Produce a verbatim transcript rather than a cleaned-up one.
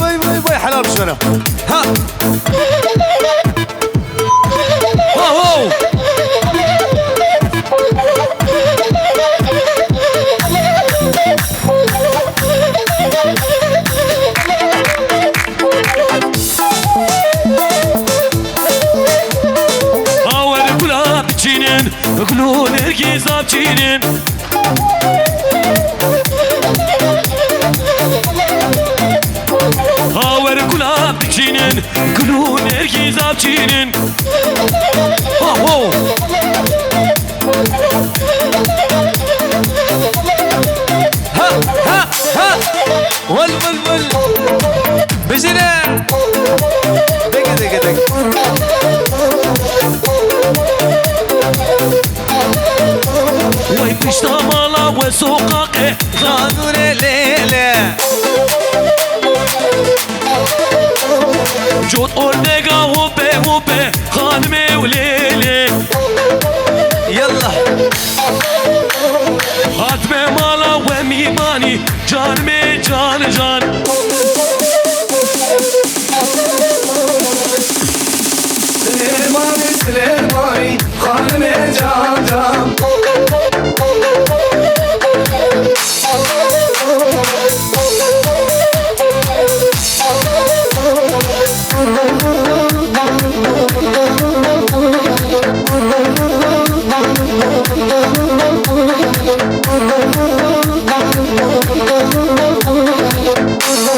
Vay, vay, vay, helal sana. Ha. Ho, ho. Hawer gula biçînin, gul û nergîza biçînin. Hawer gula biçînin, gul û nergîza biçînin. Ha, ho. Ha, ha, ha. Vul, vul, vul. Bijine. Dege, dege, dege. Wey pişta mala we soqaqê. Xanûrê lêlê. Cot ordega hope hope, xanimê û lêlê. Yallah. Hatime mala we mîmanî, canimê can can. Silêmanî, Silêmanî.